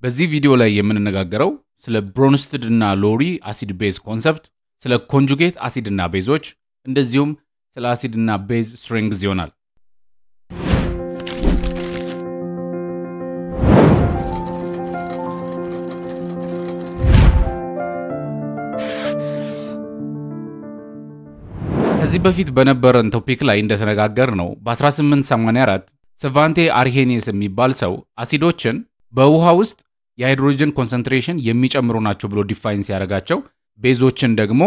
በዚህ ቪዲዮ ላይ የምንነጋገረው ስለ ብሮንስትድ እና ሎሪ acid base concept፣ ስለ conjugate acid እና base ኦች እንደዚሁም ስለ አሲድ እና base strength ይሆናል። ከዚህ በፊት በነበረን topic ላይ እንደተነጋገርነው በ1884 ስቫንቴ አርሄኒየስ የሚባል ሰው አሲዶችን በውሃ ውስጥ የሃይድሮጅን concentration የሚጨምሩ ናቸው ብሎ define ሲያደርጋቸው፣ base ኦችን ደግሞ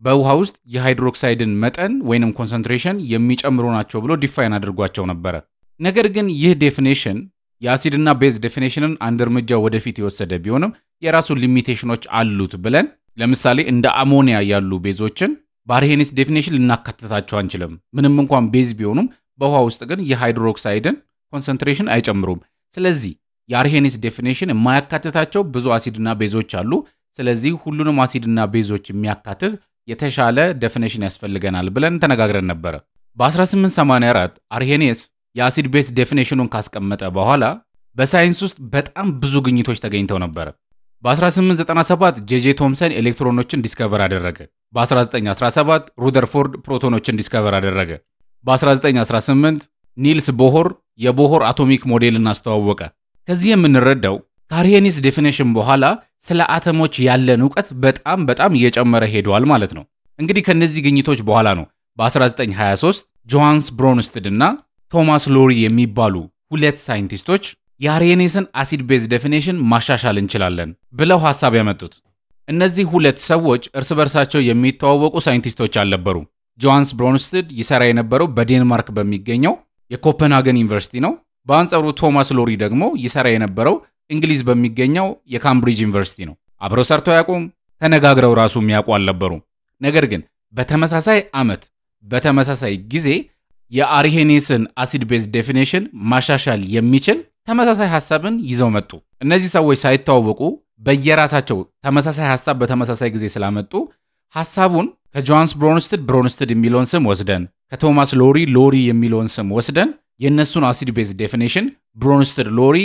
በውሃ ውስጥ የሃይድሮክሳይድን መጠን ወይንም concentration የሚጨምሩ ናቸው ብሎ define አድርጓቸው ነበረ። ነገር ግን ይህ definition የአሲድና base definition ን አንድ እርምጃ ወደፊት የወሰደ ቢሆንም የራሱ limitation ኦች አሉት ብለን ለምሳሌ እንደ አሞኒያ ያሉ base ኦችን በአርሄኒየስ definition ልናካትታቸው አንችልም። ምንም እንኳን base ቢሆኑም በውሃ ውስጥ ግን የሃይድሮክሳይድን concentration አይጨምሩም። ስለዚህ የአርሄኒየስ definition የማያካትታቸው ብዙ አሲድና base ኦች አሉ። ስለዚህ ሁሉንም አሲድና base ኦች የሚያካትት የተሻለ definition ያስፈልገናል ብለን ተነጋግረን ነበረ። በ1884 አርሄኒየስ የ acid base definition ኑን ካስቀመጠ በኋላ በሳይንስ ውስጥ በጣም ብዙ ግኝቶች ተገኝተው ነበረ። በ1897 ጄጄ ቶምሰን ኤሌክትሮኖችን discover አደረገ። በ1917 ሩደርፎርድ ፕሮቶኖችን discover አደረገ። በ1918 ኒልስ ቦሆር የቦሆር atomic model ን አስተዋወቀ። ከዚህ የምንረዳው ከአርሄኒየስ definition በኋላ ስለ አተሞች ያለን እውቀት በጣም በጣም እየጨመረ ሄዷል ማለት ነው። እንግዲህ ከነዚህ ግኝቶች በኋላ ነው በ1923 ጆሃንስ ብሮንስትድ እና ቶማስ ሎሪ የሚባሉ ሁለት ሳይንቲስቶች የአርሄኒየስን acid base definition ማሻሻል እንችላለን ብለው ሐሳብ ያመጡት። እነዚህ ሁለት ሰዎች እርስ በርሳቸው የሚተዋወቁ ሳይንቲስቶች አልነበሩ። ጆሃንስ ብሮንስትድ ይሰራ የነበረው በዴንማርክ በሚገኘው የኮፐንሃገን ዩኒቨርሲቲ ነው። በአንጻሩ ቶማስ ሎሪ ደግሞ ይሰራ የነበረው እንግሊዝ በሚገኘው የካምብሪጅ ዩኒቨርሲቲ ነው። አብረው ሰርተው አያውቁም፣ ተነጋግረው ራሱ የሚያውቁ አልነበሩም። ነገር ግን በተመሳሳይ ዓመት በተመሳሳይ ጊዜ የአርሄኒየስን acid base definition ማሻሻል የሚችል ተመሳሳይ ሐሳብን ይዘው መጡ። እነዚህ ሰዎች ሳይተዋወቁ በየራሳቸው ተመሳሳይ ሐሳብ በተመሳሳይ ጊዜ ስላመጡ ሐሳቡን ከጆሃንስ ብሮንስትድ ብሮንስትድ የሚለውን ስም ወስደን ከቶማስ ሎሪ ሎሪ የሚለውን ስም ወስደን የእነሱን acid base definition ብሮንስትድ ሎሪ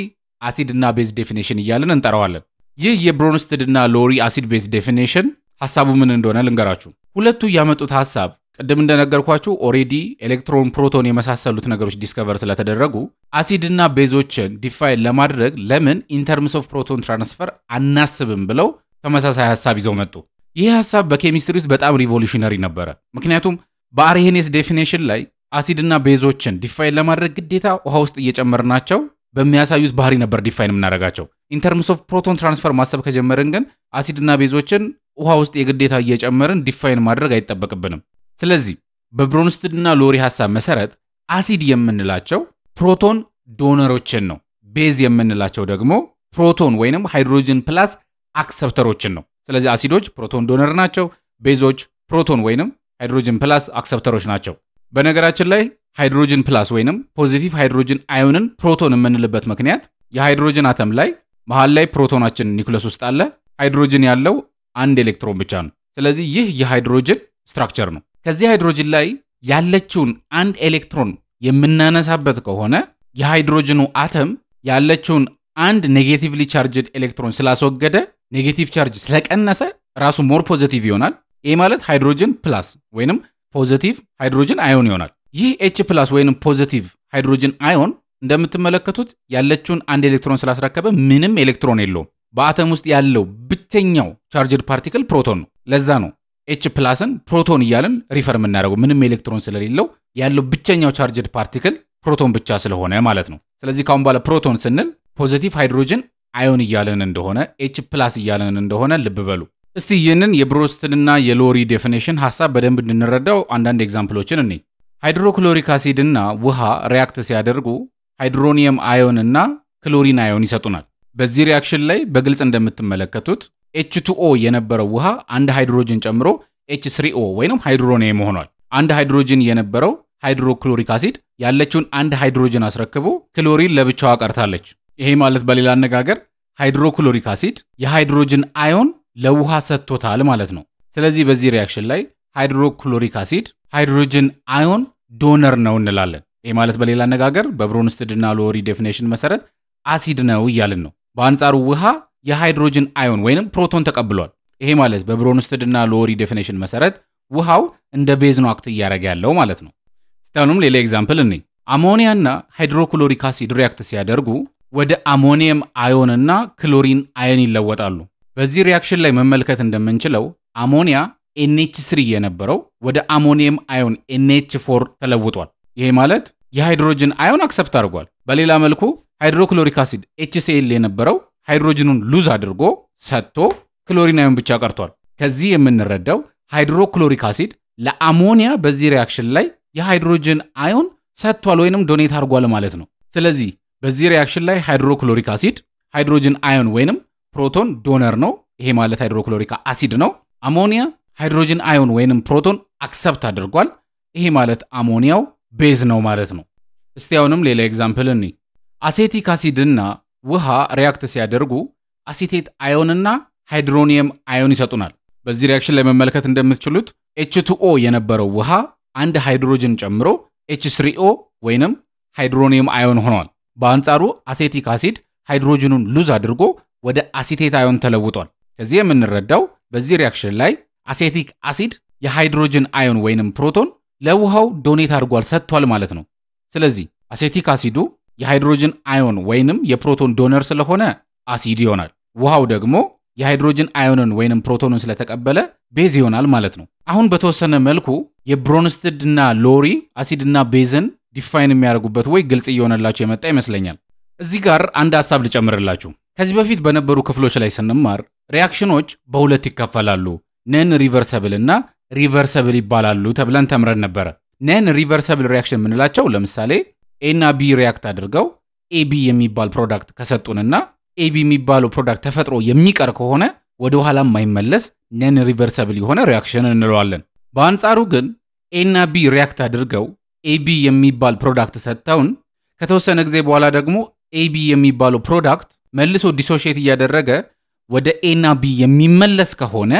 አሲድ እና base definition እያልን እንጠራዋለን። ይህ የብሮንስትድ እና ሎሪ acid base definition ሐሳቡ ምን እንደሆነ ልንገራችሁ። ሁለቱ ያመጡት ሐሳብ ቅድም እንደነገርኳችሁ already ኤሌክትሮን፣ ፕሮቶን የመሳሰሉት ነገሮች discover ስለተደረጉ አሲድና base ኦችን define ለማድረግ ለምን in terms of proton transfer አናስብም ብለው ተመሳሳይ ሐሳብ ይዘው መጡ። ይህ ሐሳብ በኬሚስትሪ ውስጥ በጣም revolutionary ነበረ። ምክንያቱም በአርሄኒየስ definition ላይ አሲድና base ኦችን define ለማድረግ ግዴታ ውሃ ውስጥ እየጨመርናቸው በሚያሳዩት ባህሪ ነበር define የምናደርጋቸው። In terms of proton transfer ማሰብ ከጀመርን ግን አሲድና base ኦችን ውሃ ውስጥ የግዴታ እየጨመርን define ማድረግ አይጠበቅብንም። ስለዚህ በብሮንስትድ እና ሎሪ ሐሳብ መሰረት አሲድ የምንላቸው proton donor ኦችን ነው። base የምንላቸው ደግሞ ፕሮቶን ወይንም ሃይድሮጅን plus acceptor ኦችን ነው። ስለዚህ አሲዶች proton donor ናቸው፣ base ኦች ፕሮቶን ወይንም ሃይድሮጅን plus acceptor ኦች ናቸው። በነገራችን ላይ ሃይድሮጅን plus ወይንም positive hydrogen ion ን ፕሮቶን የምንልበት ምክንያት የሃይድሮጅን አተም ላይ መሃል ላይ ፕሮቶናችን ኒውክለስ ውስጥ አለ። ሃይድሮጅን ያለው አንድ ኤሌክትሮን ብቻ ነው። ስለዚህ ይህ የሃይድሮጅን structure ነው። ከዚህ ሃይድሮጅን ላይ ያለችውን አንድ ኤሌክትሮን የምናነሳበት ከሆነ የሃይድሮጅኑ አተም ያለችውን አንድ negatively charged ኤሌክትሮን ስላስወገደ negative charge ስለቀነሰ ራሱ more positive ይሆናል። ይህ ማለት ሃይድሮጅን plus ወይንም positive hydrogen ion ይሆናል። ይህ H plus ወይንም positive hydrogen ion እንደምትመለከቱት ያለችውን አንድ ኤሌክትሮን ስላስረከበ ምንም ኤሌክትሮን የለውም። በአተም ውስጥ ያለው ብቸኛው charged particle ፕሮቶን ነው። ለዛ ነው H plus ን ፕሮቶን እያልን refer የምናደርገው፣ ምንም ኤሌክትሮን ስለሌለው ያለው ብቸኛው charged particle ፕሮቶን ብቻ ስለሆነ ማለት ነው። ስለዚህ ካሁን በኋላ ፕሮቶን ስንል positive hydrogen ion እያልን እንደሆነ H plus እያልን እንደሆነ ልብ በሉ። እስቲ ይህንን የብሮንስትድና የሎሪ definition ሐሳብ በደንብ እንድንረዳው አንዳንድ example ኦችን እንይ። hydrochloric acid እና ውሃ react ሲያደርጉ hydronium ion እና chlorine ion ይሰጡናል። በዚህ reaction ላይ በግልጽ እንደምትመለከቱት H2O የነበረው ውሃ አንድ ሃይድሮጅን ጨምሮ H3O ወይንም hydronium ሆኗል። አንድ ሃይድሮጅን የነበረው hydrochloric acid ያለችውን አንድ ሃይድሮጅን አስረክቦ ክሎሪን ለብቻዋ ቀርታለች። ይሄ ማለት በሌላ አነጋገር hydrochloric acid የሃይድሮጅን ion ለውሃ ሰጥቶታል ማለት ነው። ስለዚህ በዚህ reaction ላይ hydrochloric acid Hydrogen ion donor ነው እንላለን። ይህ ማለት በሌላ አነጋገር በ Bronsted እና Lowry definition መሰረት አሲድ ነው እያልን ነው። በአንጻሩ ውሃ የ hydrogen ion ወይንም ፕሮቶን ተቀብሏል። ይሄ ማለት በ Bronsted እና Lowry definition መሰረት ውሃው እንደ base ነው act እያደረገ ያለው ማለት ነው። እስቲ አሁንም ሌላ example እንይ። አሞኒያና hydrochloric acid react ሲያደርጉ ወደ ammonium ion እና chlorine ion ይለወጣሉ። በዚህ reaction ላይ መመልከት እንደምንችለው አሞኒያ NH3 የነበረው ወደ ammonium ion NH4 ተለውጧል። ይሄ ማለት የ hydrogen ion accept አድርጓል። በሌላ መልኩ hydrochloric acid HCl የነበረው ሃይድሮጅኑን lose አድርጎ ሰጥቶ chlorine ion ብቻ ቀርቷል። ከዚህ የምንረዳው hydrochloric acid ለአሞኒያ በዚህ reaction ላይ የ hydrogen ion ሰጥቷል ወይንም donate አድርጓል ማለት ነው። ስለዚህ በዚህ reaction ላይ hydrochloric acid hydrogen ion ወይንም proton donor ነው። ይሄ ማለት hydrochloric acid ነው። አሞኒያ hydrogen ion ወይንም proton accept አድርጓል። ይሄ ማለት አሞኒያው base ነው ማለት ነው። እስቲ አሁንም ሌላ example እንይ። Acetic acid እና ውሃ react ሲያደርጉ acetate ion እና hydronium ion ይሰጡናል። በዚህ reaction ላይ መመልከት እንደምትችሉት H2O የነበረው ውሃ አንድ ሃይድሮጅን ጨምሮ H3O ወይንም hydronium ion ሆኗል። በአንጻሩ acetic acid ሃይድሮጅኑን lose አድርጎ ወደ acetate ion ተለውጧል። ከዚህ የምንረዳው በዚህ reaction ላይ acetic acid የ hydrogen ion ወይንም ፕሮቶን ለውሃው donate አድርጓል፣ ሰጥቷል ማለት ነው። ስለዚህ acetic አሲዱ የ hydrogen ion ወይንም የ proton donor ስለሆነ አሲድ ይሆናል። ውሃው ደግሞ የ hydrogen ion ን ወይንም ፕሮቶንን ስለተቀበለ base ይሆናል ማለት ነው። አሁን በተወሰነ መልኩ የ Bronsted እና Lowry አሲድ እና base ን define የሚያደርጉበት ወይ ግልጽ እየሆነላችሁ የመጣ ይመስለኛል። እዚህ ጋር አንድ ሐሳብ ልጨምርላችሁ። ከዚህ በፊት በነበሩ ክፍሎች ላይ ስንማር reaction ኖች በሁለት ይከፈላሉ፣ non reversible እና reversible ይባላሉ ተብለን ተምረን ነበረ። Non reversible reaction የምንላቸው ለምሳሌ A እና B react አድርገው AB የሚባል product ከሰጡንና AB የሚባለው product ተፈጥሮ የሚቀር ከሆነ ወደ ኋላ የማይመለስ non reversible የሆነ reaction እንለዋለን። በአንጻሩ ግን A እና B react አድርገው AB የሚባል product ሰጥተውን ከተወሰነ ጊዜ በኋላ ደግሞ AB የሚባለው product መልሶ dissociate እያደረገ ወደ A እና B የሚመለስ ከሆነ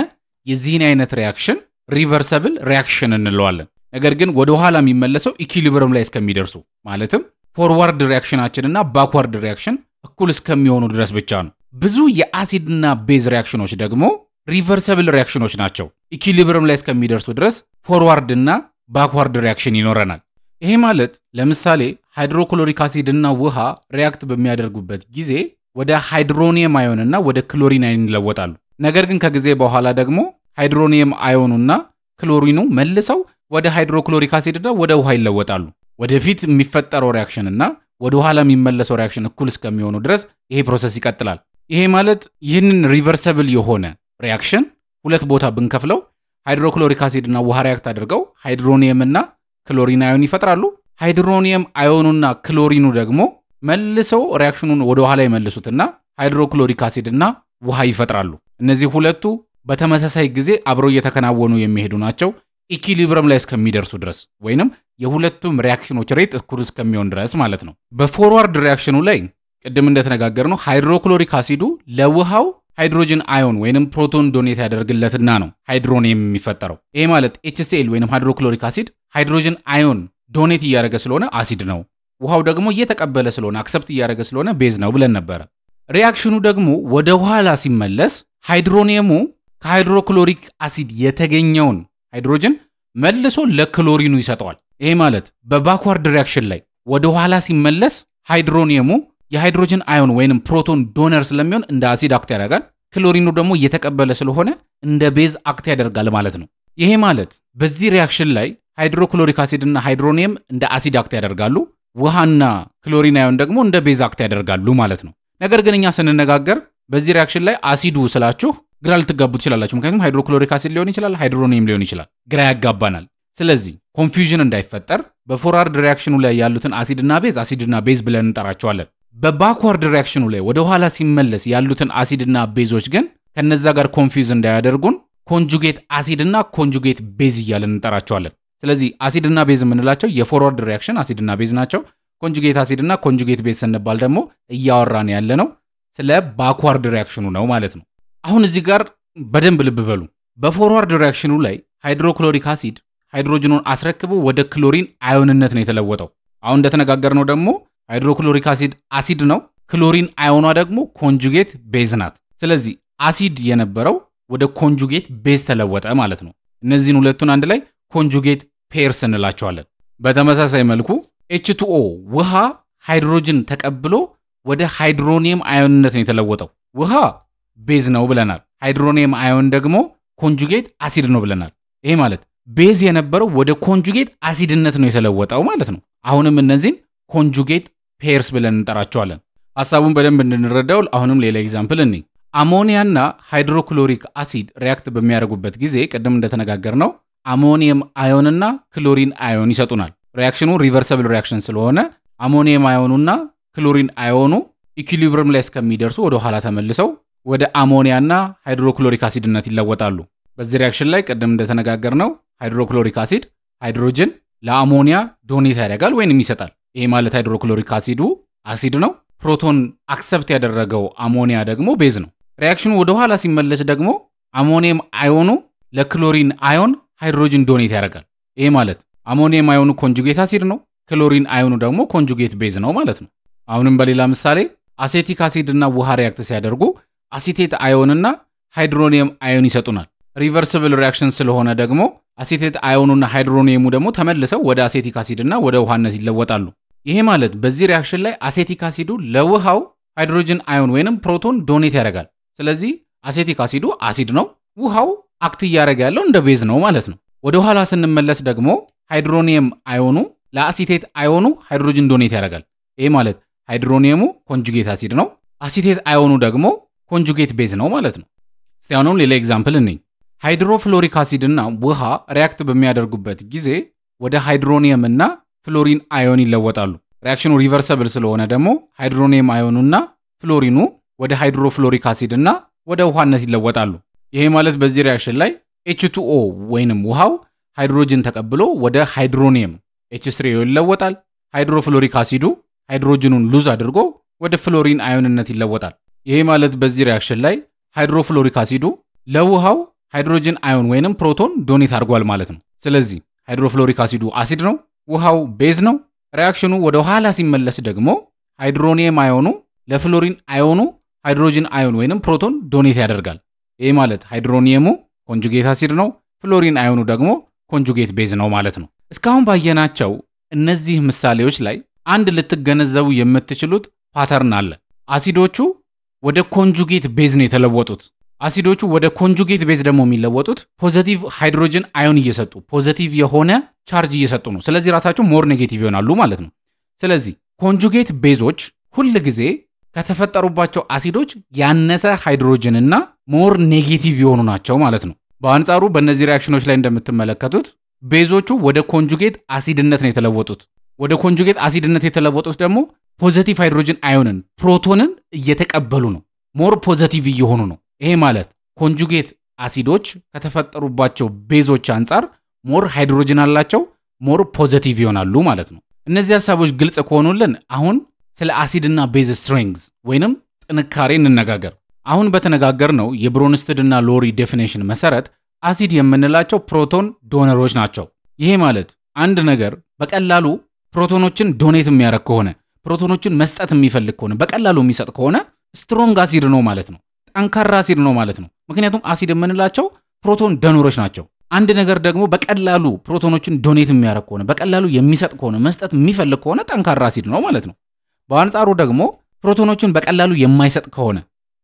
የዚህን አይነት reaction reversible reaction እንለዋለን። ነገር ግን ወደ ኋላ የሚመለሰው equilibrium ላይ እስከሚደርሱ ማለትም forward reaction ኣችንና backward reaction እኩል እስከሚሆኑ ድረስ ብቻ ነው። ብዙ የአሲድና base reaction ኖች ደግሞ reversible reaction ኖች ናቸው። Equilibrium ላይ እስከሚደርሱ ድረስ forward እና backward reaction ይኖረናል። ይሄ ማለት ለምሳሌ hydrochloric acid እና ውሃ react በሚያደርጉበት ጊዜ ወደ hydronium ion እና ወደ chlorine ion ይለወጣሉ። ነገር ግን ከጊዜ በኋላ ደግሞ hydronium ion ኑና ክሎሪኑ መልሰው ወደ hydrochloric acid እና ወደ ውሃ ይለወጣሉ። ወደፊት የሚፈጠረው reaction እና ወደ ኋላ የሚመለሰው reaction እኩል እስከሚሆኑ ድረስ ይሄ process ይቀጥላል። ይሄ ማለት ይህንን reversible የሆነ reaction ሁለት ቦታ ብንከፍለው hydrochloric acid እና ውሃ react አድርገው hydronium እና chlorine ion ይፈጥራሉ። Hydronium ion ኑና ክሎሪኑ ደግሞ መልሰው reaction ኑን ወደ ኋላ ይመልሱትና hydrochloric acid እና ውሃ ይፈጥራሉ። እነዚህ ሁለቱ በተመሳሳይ ጊዜ አብረው እየተከናወኑ የሚሄዱ ናቸው equilibrium ላይ እስከሚደርሱ ድረስ ወይንም የሁለቱም reaction ኖች rate እኩል እስከሚሆን ድረስ ማለት ነው። በ forward reaction ኑ ላይ ቅድም እንደተነጋገርነው hydrochloric አሲዱ ለውሃው hydrogen ion ወይንም proton donate ያደርግለትና ነው hydronium የሚፈጠረው። ይሄ ማለት HCl ወይንም hydrochloric acid hydrogen ion donate እያደረገ ስለሆነ አሲድ ነው፣ ውሃው ደግሞ እየተቀበለ ስለሆነ accept እያደረገ ስለሆነ base ነው ብለን ነበረ። Reaction ኑ ደግሞ ወደ ኋላ ሲመለስ hydronium ኡ ከ hydrochloric acid የተገኘውን ሃይድሮጅን መልሶ ለክሎሪኑ ይሰጠዋል። ይሄ ማለት በ backward reaction ላይ ወደ ኋላ ሲመለስ hydronium ኡ የ hydrogen ion ወይንም proton donor ስለሚሆን እንደ አሲድ act ያደርጋል። ክሎሪኑ ደግሞ እየተቀበለ ስለሆነ እንደ base act ያደርጋል ማለት ነው። ይሄ ማለት በዚህ reaction ላይ hydrochloric acid እና hydronium እንደ አሲድ act ያደርጋሉ፣ ውሃና chlorine ion ደግሞ እንደ base act ያደርጋሉ ማለት ነው። ነገር ግን እኛ ስንነጋገር በዚህ reaction ላይ አሲዱ ስላችሁ ግራ ልትጋቡ ትችላላችሁ። ምክንያቱም hydrochloric acid ሊሆን ይችላል፣ hydronium ሊሆን ይችላል። ግራ ያጋባናል። ስለዚህ confusion እንዳይፈጠር በ forward reaction ኑ ላይ ያሉትን አሲድና base አሲድና base ብለን እንጠራቸዋለን። በ backward reaction ኑ ላይ ወደ ኋላ ሲመለስ ያሉትን አሲድና base ኦች ግን ከነዛ ጋር confuse እንዳያደርጉን conjugate acid ና conjugate base እያለን እንጠራቸዋለን። ስለዚህ አሲድና base የምንላቸው የ forward reaction አሲድና base ናቸው። Conjugate acid ና conjugate base ስንባል ደግሞ እያወራን ያለ ነው ስለ backward reaction ኑ ነው ማለት ነው። አሁን እዚህ ጋር በደንብ ልብ በሉ። በ forward reaction ኑ ላይ hydrochloric acid ሃይድሮጅኑን አስረክቦ ወደ chlorine ion ነት ነው የተለወጠው። አሁን እንደተነጋገርነው ደግሞ hydrochloric acid አሲድ ነው፣ chlorine ion ኗ ደግሞ conjugate base ናት። ስለዚህ አሲድ የነበረው ወደ conjugate base ተለወጠ ማለት ነው። እነዚህን ሁለቱን አንድ ላይ conjugate pairs እንላቸዋለን። በተመሳሳይ መልኩ H2O ውሃ ሃይድሮጅን ተቀብሎ ወደ hydronium ion ነት ነው የተለወጠው። ውሃ base ነው ብለናል። Hydronium ion ደግሞ conjugate acid ነው ብለናል። ይሄ ማለት base የነበረው ወደ conjugate አሲድነት ነው የተለወጠው ማለት ነው። አሁንም እነዚህን conjugate pairs ብለን እንጠራቸዋለን። ሐሳቡን በደንብ እንድንረዳው አሁንም ሌላ example እንይ። አሞኒያና hydrochloric acid react በሚያደርጉበት ጊዜ ቅድም እንደተነጋገርነው ammonium ion ና chlorine ion ይሰጡናል። Reaction ኑ reversible reaction ስለሆነ ammonium ion ኑና chlorine ion ኑ equilibrium ላይ እስከሚደርሱ ወደ ኋላ ተመልሰው ወደ አሞኒያና hydrochloric acid ነት ይለወጣሉ። በዚህ reaction ላይ ቅድም እንደተነጋገርነው hydrochloric acid ሃይድሮጅን ለአሞኒያ donate ያደርጋል ወይንም ይሰጣል። ይሄ ማለት hydrochloric acid ኡ አሲድ ነው፣ proton accept ያደረገው አሞኒያ ደግሞ base ነው። Reaction ኑ ወደ ኋላ ሲመለስ ደግሞ ammonium ion ኑ ለ chlorine ion ሃይድሮጅን donate ያደርጋል። ይሄ ማለት ammonium ion ኑ conjugate acid ነው፣ chlorine ion ኑ ደግሞ conjugate base ነው ማለት ነው። አሁንም በሌላ ምሳሌ acetic acid እና ውሃ react ሲያደርጉ acetate ion እና hydronium ion ይሰጡናል። Reversible reaction ስለሆነ ደግሞ acetate ion ኑና hydronium ኡ ደግሞ ተመልሰው ወደ acetic acid እና ወደ ውሃነት ይለወጣሉ። ይሄ ማለት በዚህ reaction ላይ acetic acid ኡ ለውሃው hydrogen ion ወይንም proton donate ያደርጋል። ስለዚህ acetic acid ኡ አሲድ ነው፣ ውሃው act እያደረገ ያለው እንደ base ነው ማለት ነው። ወደ ኋላ ስንመለስ ደግሞ hydronium ion ኑ ለ acetate ion ኑ ሃይድሮጅን donate ያደርጋል። ይሄ ማለት hydronium ኡ conjugate acid ነው፣ acetate ion ኑ ደግሞ conjugate base ነው ማለት ነው። እስቲ አሁንም ሌላ example እንይ። Hydrofluoric acid እና ውሃ react በሚያደርጉበት ጊዜ ወደ hydronium እና fluorine ion ይለወጣሉ። Reaction ኑ reversible ስለሆነ ደግሞ hydronium ion ኑና ፍሎሪኑ ወደ hydrofluoric acid እና ወደ ውሃነት ይለወጣሉ። ይሄ ማለት በዚህ reaction ላይ H2O ወይንም ውሃው ሃይድሮጅን ተቀብሎ ወደ hydronium H3O ይለወጣል። Hydrofluoric acid ኡ ሃይድሮጅኑን lose አድርጎ ወደ fluorine ion ነት ይለወጣል። ይሄ ማለት በዚህ reaction ላይ hydrofluoric acid ኡ ለውሃው hydrogen ion ወይንም proton donate አድርጓል ማለት ነው። ስለዚህ hydrofluoric acid ኡ አሲድ ነው፣ ውሃው base ነው። Reaction ኑ ወደ ኋላ ሲመለስ ደግሞ hydronium ion ኑ ለ fluorine ion ኑ hydrogen ion ወይንም proton donate ያደርጋል። ይሄ ማለት hydronium ኡ conjugate acid ነው፣ fluorine ion ኑ ደግሞ conjugate base ነው ማለት ነው። እስካሁን ባየናቸው እነዚህ ምሳሌዎች ላይ አንድ ልትገነዘቡ የምትችሉት pattern አለ። አሲዶቹ ወደ conjugate base ነው የተለወጡት። አሲዶቹ ወደ conjugate base ደግሞ የሚለወጡት positive hydrogen ion እየሰጡ positive የሆነ charge እየሰጡ ነው። ስለዚህ ራሳቸው more negative ይሆናሉ ማለት ነው። ስለዚህ conjugate base ኦች ሁል ጊዜ ከተፈጠሩባቸው አሲዶች ያነሰ ሃይድሮጅን እና more negative የሆኑ ናቸው ማለት ነው። በአንጻሩ በእነዚህ reaction ኖች ላይ እንደምትመለከቱት base ኦቹ ወደ conjugate አሲድነት ነው የተለወጡት። ወደ conjugate አሲድነት የተለወጡት ደግሞ positive hydrogen ion ን proton ን እየተቀበሉ ነው። More positive እየሆኑ ነው። ይሄ ማለት conjugate አሲዶች ከተፈጠሩባቸው base ኦች አንጻር more hydrogen አላቸው፣ more positive ይሆናሉ ማለት ነው። እነዚህ ሐሳቦች ግልጽ ከሆኑልን አሁን ስለ አሲድና base strength ወይንም ጥንካሬ እንነጋገር። አሁን በተነጋገርነው የ Bronsted እና Lowry definition መሰረት አሲድ የምንላቸው proton donor ኦች ናቸው። ይሄ ማለት አንድ ነገር በቀላሉ ፕሮቶኖችን donate የሚያደርግ ከሆነ፣ ፕሮቶኖችን መስጠት የሚፈልግ ከሆነ፣ በቀላሉ የሚሰጥ ከሆነ strong acid ነው ማለት ነው። ጠንካራ አሲድ ነው ማለት ነው። ምክንያቱም አሲድ የምንላቸው proton donor ኦች ናቸው። አንድ ነገር ደግሞ በቀላሉ ፕሮቶኖችን donate የሚያደርግ ከሆነ፣ በቀላሉ የሚሰጥ ከሆነ፣ መስጠት የሚፈልግ ከሆነ ጠንካራ አሲድ ነው ማለት ነው። በአንጻሩ ደግሞ ፕሮቶኖችን በቀላሉ የማይሰጥ ከሆነ፣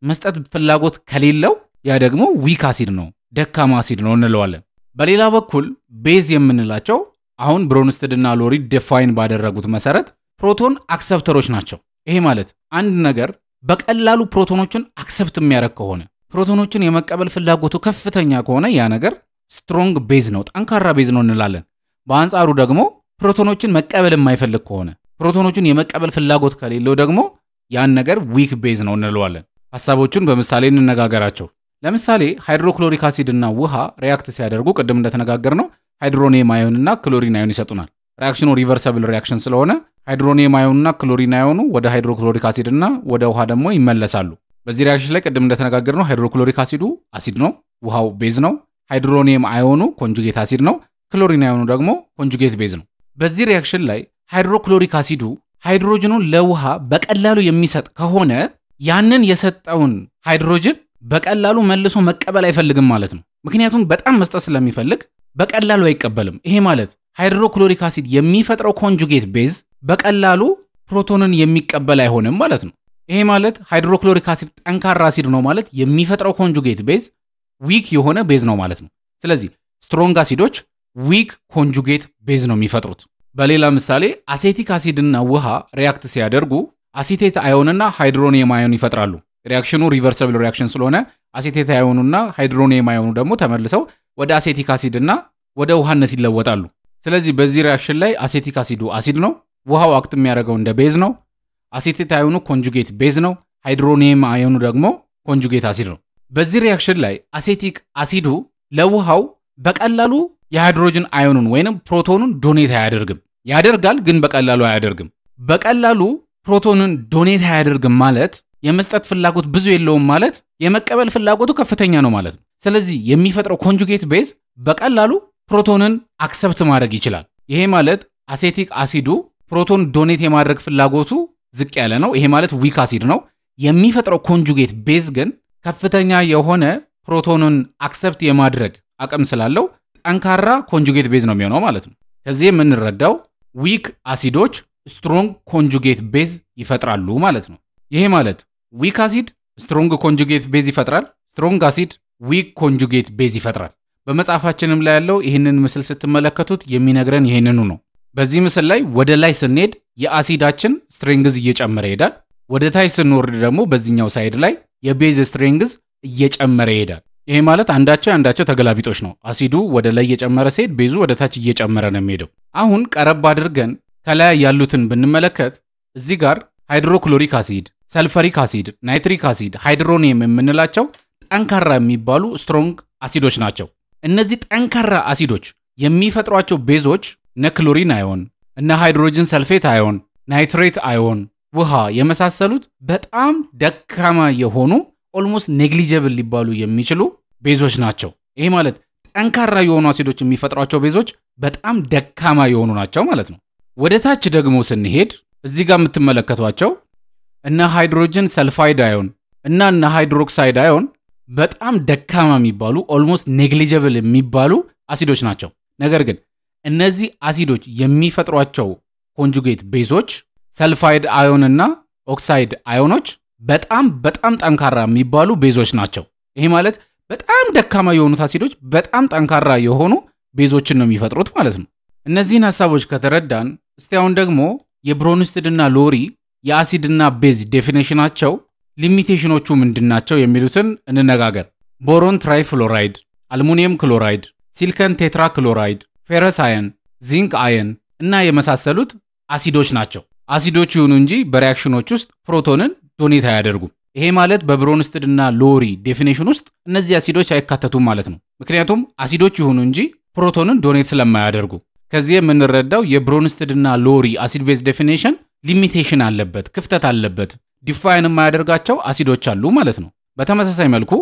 መስጠት ፍላጎት ከሌለው ያ ደግሞ weak acid ነው፣ ደካማ አሲድ ነው እንለዋለን። በሌላ በኩል base የምንላቸው አሁን Bronsted እና Lowry define ባደረጉት መሰረት proton acceptor ኦች ናቸው። ይሄ ማለት አንድ ነገር በቀላሉ ፕሮቶኖችን accept የሚያደርግ ከሆነ፣ ፕሮቶኖችን የመቀበል ፍላጎቱ ከፍተኛ ከሆነ ያ ነገር strong base ነው፣ ጠንካራ base ነው እንላለን። በአንጻሩ ደግሞ ፕሮቶኖችን መቀበል የማይፈልግ ከሆነ፣ ፕሮቶኖችን የመቀበል ፍላጎት ከሌለው ደግሞ ያን ነገር weak base ነው እንለዋለን። ሐሳቦቹን በምሳሌ እንነጋገራቸው። ለምሳሌ hydrochloric acid እና ውሃ react ሲያደርጉ ቅድም እንደተነጋገርነው hydronium ion እና chlorine ion ይሰጡናል። Reaction ኑ reversible reaction ስለሆነ hydronium ion እና chlorine ion ኑ ወደ hydrochloric acid እና ወደ ውሃ ደግሞ ይመለሳሉ። በዚህ reaction ላይ ቅድም እንደተነጋገርነው hydrochloric acid ኡ አሲድ ነው፣ ውሃው base ነው። Hydronium ion ኑ conjugate acid ነው፣ Chlorine ion ኑ ደግሞ conjugate base ነው። በዚህ reaction ላይ hydrochloric አሲዱ ሃይድሮጅኑን ለውሃ በቀላሉ የሚሰጥ ከሆነ ያንን የሰጠውን ሃይድሮጅን በቀላሉ መልሶ መቀበል አይፈልግም ማለት ነው። ምክንያቱም በጣም መስጠት ስለሚፈልግ በቀላሉ አይቀበልም። ይሄ ማለት hydrochloric acid የሚፈጥረው conjugate base በቀላሉ ፕሮቶንን የሚቀበል አይሆንም ማለት ነው። ይሄ ማለት hydrochloric acid ጠንካራ አሲድ ነው ማለት የሚፈጥረው conjugate base weak የሆነ base ነው ማለት ነው። ስለዚህ strong አሲዶች weak conjugate base ነው የሚፈጥሩት። በሌላ ምሳሌ acetic acid ና ውሃ react ሲያደርጉ acetate ion ና hydronium ion ይፈጥራሉ። Reaction ኑ reversible reaction ስለሆነ acetate ion ኑና hydronium ion ኑ ደግሞ ተመልሰው ወደ acetic acid ና ወደ ውሃነት ይለወጣሉ። ስለዚህ በዚህ reaction ላይ acetic አሲዱ አሲድ ነው፣ ውሃው act የሚያደርገው እንደ base ነው። Acetate ion ኑ conjugate base ነው፣ hydronium ion ኑ ደግሞ conjugate acid ነው። በዚህ reaction ላይ acetic አሲዱ ለውሃው በቀላሉ የ hydrogen ion ኑን ወይንም ፕሮቶኑን donate አያደርግም። ያደርጋል ግን በቀላሉ አያደርግም። በቀላሉ ፕሮቶንን donate አያደርግም ማለት የመስጠት ፍላጎት ብዙ የለውም ማለት የመቀበል ፍላጎቱ ከፍተኛ ነው ማለት ነው። ስለዚህ የሚፈጥረው conjugate base በቀላሉ ፕሮቶንን accept ማድረግ ይችላል። ይሄ ማለት acetic አሲዱ ፕሮቶን donate የማድረግ ፍላጎቱ ዝቅ ያለ ነው። ይሄ ማለት weak acid ነው። የሚፈጥረው conjugate base ግን ከፍተኛ የሆነ ፕሮቶንን accept የማድረግ አቅም ስላለው ጠንካራ conjugate base ነው የሚሆነው ማለት ነው። ከዚህ የምንረዳው weak አሲዶች strong conjugate base ይፈጥራሉ ማለት ነው። ይሄ ማለት weak acid strong conjugate base ይፈጥራል፣ strong acid weak conjugate base ይፈጥራል። በመጽሐፋችንም ላይ ያለው ይህንን ምስል ስትመለከቱት የሚነግረን ይህንኑ ነው። በዚህ ምስል ላይ ወደ ላይ ስንሄድ የአሲዳችን strength እየጨመረ ይሄዳል። ወደ ታች ስንወርድ ደግሞ በዚህኛው side ላይ የ base strength እየጨመረ ይሄዳል። ይሄ ማለት አንዳቸው አንዳቸው ተገላቢጦች ነው። አሲዱ ወደ ላይ እየጨመረ ሲሄድ base ኡ ወደ ታች እየጨመረ ነው የሚሄደው። አሁን ቀረብ አድርገን ከላይ ያሉትን ብንመለከት እዚህ ጋር hydrochloric acid፣ sulfuric acid፣ nitric acid፣ hydronium የምንላቸው ጠንካራ የሚባሉ strong አሲዶች ናቸው። እነዚህ ጠንካራ አሲዶች የሚፈጥሯቸው base ኦች እነ chlorine ion፣ እነ hydrogen sulfate ion፣ nitrate ion፣ ውሃ የመሳሰሉት በጣም ደካማ የሆኑ almost negligible ሊባሉ የሚችሉ base ኦች ናቸው። ይሄ ማለት ጠንካራ የሆኑ አሲዶች የሚፈጥሯቸው base ኦች በጣም ደካማ የሆኑ ናቸው ማለት ነው። ወደ ታች ደግሞ ስንሄድ እዚህ ጋር የምትመለከቷቸው እነ hydrogen sulfide ion እና እነ hydroxide ion በጣም ደካማ የሚባሉ almost negligible የሚባሉ አሲዶች ናቸው። ነገር ግን እነዚህ አሲዶች የሚፈጥሯቸው conjugate base ኦች sulfide ion እና oxide ion ኦች በጣም በጣም ጠንካራ የሚባሉ base ኦች ናቸው። ይሄ ማለት በጣም ደካማ የሆኑት አሲዶች በጣም ጠንካራ የሆኑ base ኦችን ነው የሚፈጥሩት ማለት ነው። እነዚህን ሐሳቦች ከተረዳን እስቲ አሁን ደግሞ የብሮንስትድ እና ሎሪ የአሲድና base definition ኣቸው limitation ኦቹ ምንድናቸው የሚሉትን እንነጋገር። Boron trifluoride፣ aluminum chloride፣ silicon tetrachloride፣ ferrous ion፣ zinc ion እና የመሳሰሉት አሲዶች ናቸው። አሲዶች ይሁኑ እንጂ በ reaction ኦች ውስጥ ፕሮቶንን donate አያደርጉም። ይሄ ማለት በብሮንስትድ እና ሎሪ definition ውስጥ እነዚህ አሲዶች አይካተቱም ማለት ነው። ምክንያቱም አሲዶች ይሁኑ እንጂ ፕሮቶንን donate ስለማያደርጉ። ከዚህ የምንረዳው የብሮንስትድ እና ሎሪ acid base definition limitation አለበት፣ ክፍተት አለበት። Define የማያደርጋቸው አሲዶች አሉ ማለት ነው። በተመሳሳይ መልኩ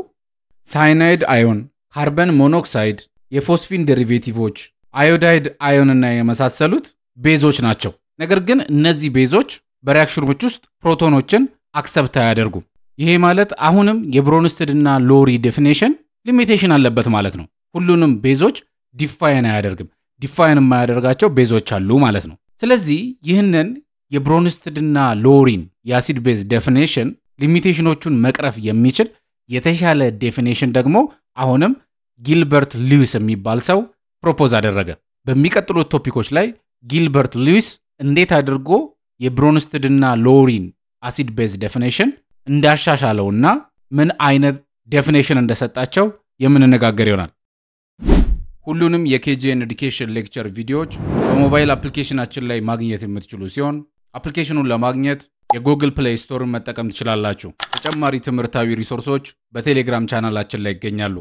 cyanide ion፣ carbon monoxide፣ የ phosphine derivative ኦች፣ iodide ion እና የመሳሰሉት base ኦች ናቸው። ነገር ግን እነዚህ base ኦች በ reaction ኦች ውስጥ ፕሮቶኖችን accept አያደርጉም። ይሄ ማለት አሁንም የብሮንስትድ እና ሎሪ definition limitation አለበት ማለት ነው። ሁሉንም base ኦች define አያደርግም። Define የማያደርጋቸው base ኦች አሉ ማለት ነው። ስለዚህ ይህንን የብሮንስትድ እና ሎሪን የ acid base definition limitation ኦቹን መቅረፍ የሚችል የተሻለ definition ደግሞ አሁንም ጊልበርት ሉዊስ የሚባል ሰው propose አደረገ። በሚቀጥሉት topic ኦች ላይ ጊልበርት ሉዊስ እንዴት አድርጎ የብሮንስትድ እና ሎሪን acid base definition እንዳሻሻለውና ምን አይነት definition እንደሰጣቸው የምንነጋገር ይሆናል። ሁሉንም የኬጂኤን Education lecture ቪዲዮዎች በሞባይል application ኣችን ላይ ማግኘት የምትችሉ ሲሆን application ኑን ለማግኘት የ Google Play Store ን መጠቀም ትችላላችሁ። ተጨማሪ ትምህርታዊ resource ኦች በቴሌግራም ቻናላችን ላይ ይገኛሉ።